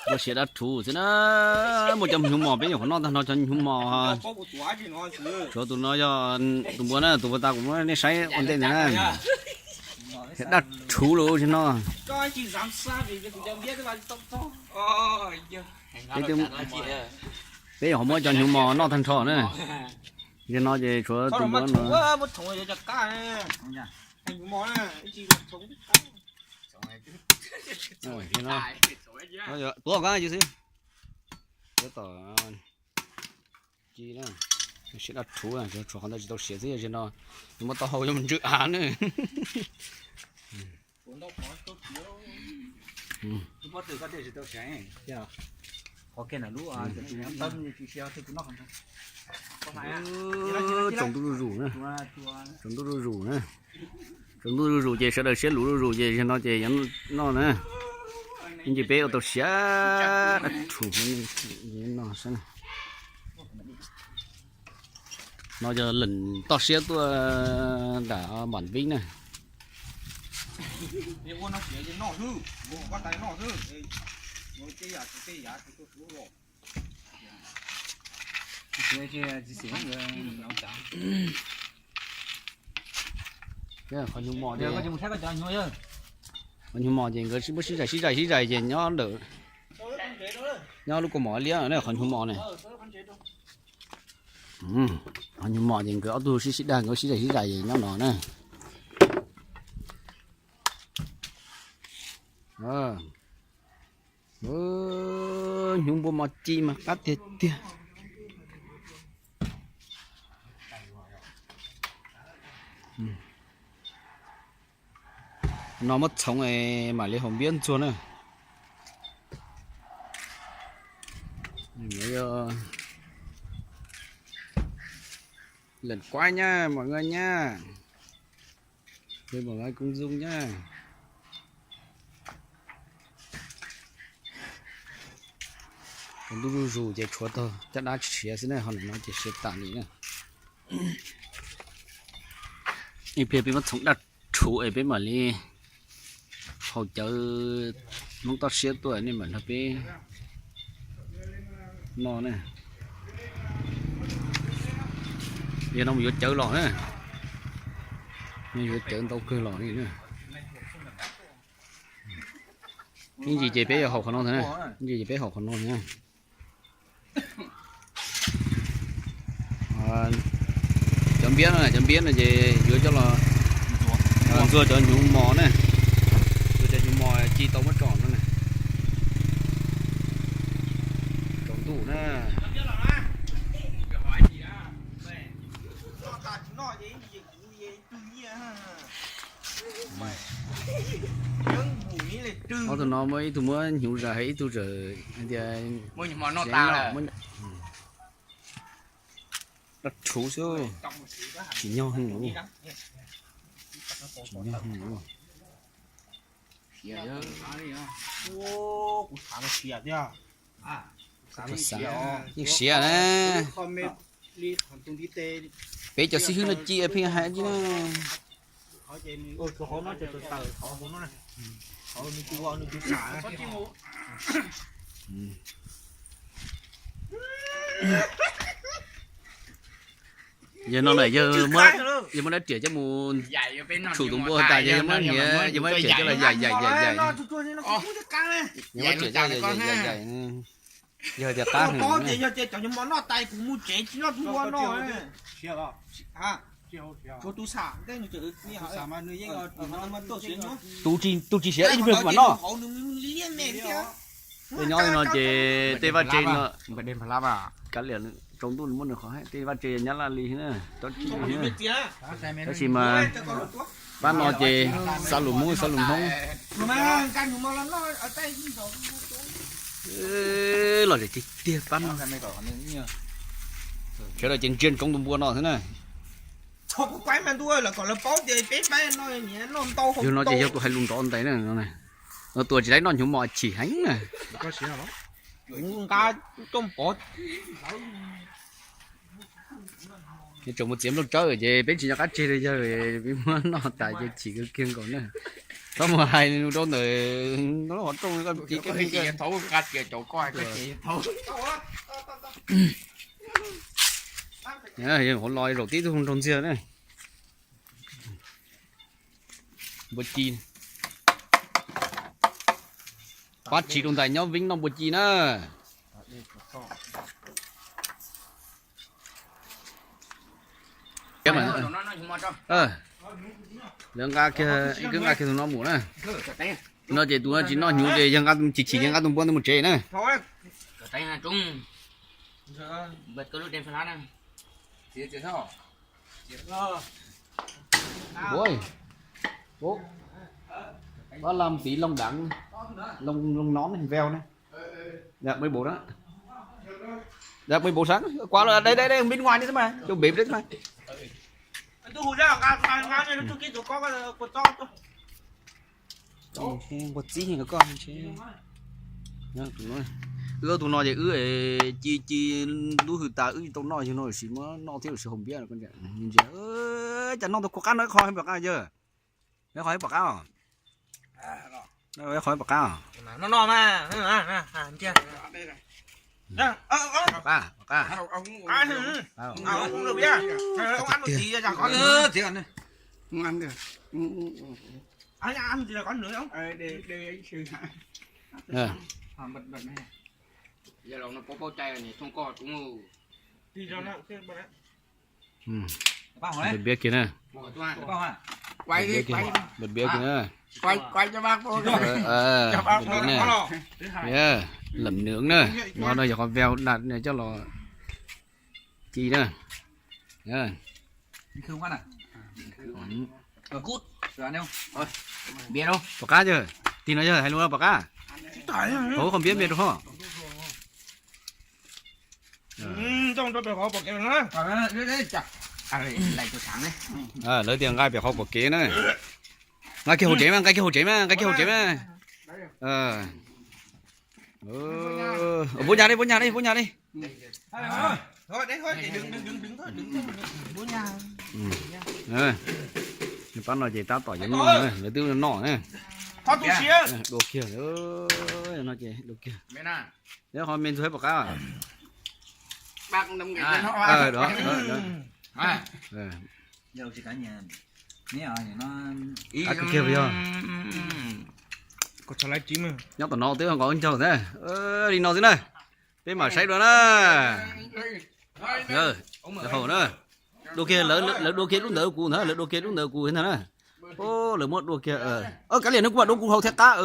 Ua siav dab rhuv xwb na. Muaj cov hnyuv mos, peb nyuam qhuav noj tag nrho cov hnyuv mos. Tshuav tus no yog tus npua na, tus npua tas kuv muab nej saib ua ntej ntawd na. Dab rhuv lawm tsis no. Peb nyuam qhuav muab cov hnyuv mos noj tag nrho na. Yog no ces tshuav tus npua no. Tuav qab xwb. Tuav tom ci na. Siav dab rhuv, tshuav qhov ntawd tsis tau siav xwb, yog tsis no nws muab taub hau yuav mus ntsw av na. Tsaus ntuj zuj zus na. Tsaus ntuj zuj zus na. Tsaus ntuj zuj zus ces sawv daws siab luv zuj zus ces yog no ces yuav noj na. Ib ntsis peb ua tau siav dab rhuv no xwb. No yog leej toj siab tuaj nram Npam Vib na. Qhov hnyuv mos, qhov hnyuv mos ces nkawd muab sib zais sib zais sib zais ces nyob lawm, nyob lub kaus mom liab na qhov hnyuv mos ne. Qhov hnyuv mos ces nkawd ob tug sib sib dag, nkawd sib zais sib zais nyob no na. Hnyuv npua mos ci mas qab tiag tiag. No muab txhoov mam li haus npiab ntxuag na. Lợn quái nhá, mọi người nhá. Đây, mọi người cũng dùng nhá. Tsaus ntuj zuj zus ces tshuav tag caj dab siav xwb na, ho ntawm no ces siav tas li na. Ib pliag peb muab txhoov dab rhuv es peb mam li haus cawv, Hmoob toj siab tuaj nej mam nrog peb noj na. Yog no mus yuav cawv los na, yuav cawv ntau kawg los li na. Ib ntsis ces peb yuav haus qhov no ntag na, ib ntsis ces peb haus qhov no ntag na. Cov npiab no, cov npiab no ces yuav coj los ntxuag cov hnyuv mos na, ntxuag cov hnyuv mos ci tau muab tso no na. Tsaus ntuj na. Ob tug no muaj ib tug muab hnyuv zais, ib tug tseem hais tias dab rhuv xwb, tsim nyog heev, tsim nyog heev. Yeej siav na. Peb cov xib hwb no ci pheej hais ci na. Yog no lawm yog muab dab riam coj mus tshum tus npua tas, yog muab niam, yog muab dab riam coj los yaim yaim yaim yaim, yog muab dab riam coj yaim yaim yaim, yog tias qab heev. Tus tsis siav ib pliag mam noj. Tej nyob li no ces tej vaj tse no, kav liam, tsaus ntuj muab nws qhov, tej vaj tse nyab laj li na, tab sis mas pab no ces xav lus Hmoob xav lus Hmoob. Los zem tiag tiag pab no. Sawv daws ces ntsia ntsoov tus npua no xwb na. Yog no ces yog tus hais lus nrov ntais na, no tus tsis laib noj hnyuv mos chim heev na. Tseem mus txiav nplooj tsawb ces peb tsis nco qab tseg li, yog peb muab noj tas ces chim kawg kiag nkaus na. Txhob mus hais nws rau ntawm lub hauv rooj, koj tiv koj thaum nqa cia cov koj. Hauv los zaum tib tug nraug ntxiag na. Npua ci. Pab tsis rau ntais nyob Veeb noj npua ci na. Lawv nqa kiag, ib kawb nqa kiag tus no mus na. No ces tus no tsis noj hnyuv ces yog nqa, chim chim yog nqa tus npua ntawd mus tsev na. Ua, pab lam tiv loo dav, loo nov veo na. Mej bau sab, kuv dai dai dai bên ngoài đi xwb mas, chỗ bếp đấy xwb mas. Nqua txib koj, wb tus no ces wb ci ci lub hws tas wb tau noj yug no lawm sis muab noj thiab lawm sis haus npiab. Cas noj tau kuv qab no ib qho pom qab yawg, ib qho pom qab os, ib qho pom qab os. Pom qab, pom qab. Npaj biab kiag na. Npaj biab kiag na. Npaj biab na. Lam nws na. No no yog qhov veo dam coj los ci na. Pom qab yawg, tig no yog hais lus pom qab. Hauv qhov npiab npias rau hov. Lawv tias nqa pem qhov pom kev na. Nqa kiag hauv tsev mas, nqa kiag hauv tsev mas, nqa kiag hauv tsev mas. Puab nyag li, puab nyag li, puab nyag li. Pab no ces tab tom yuav noj, lawv twb noj na. Dua kiag, no ces dua kiag. Neb qhov me ntxuag pom qab. Qab kawg kiag yog. Nyob tom no twb nqos ncaug thiab. Li no xwb na. Peb mam saib dua na. Haum na. Dua kiag, lawv dua kiag lub ntawd kuv ntag, lawv dua kiag lub ntawd kuv ntag na. Lawv muab dua kiag. Kav liam, neb kuv mam dua kuv haus thiab qab.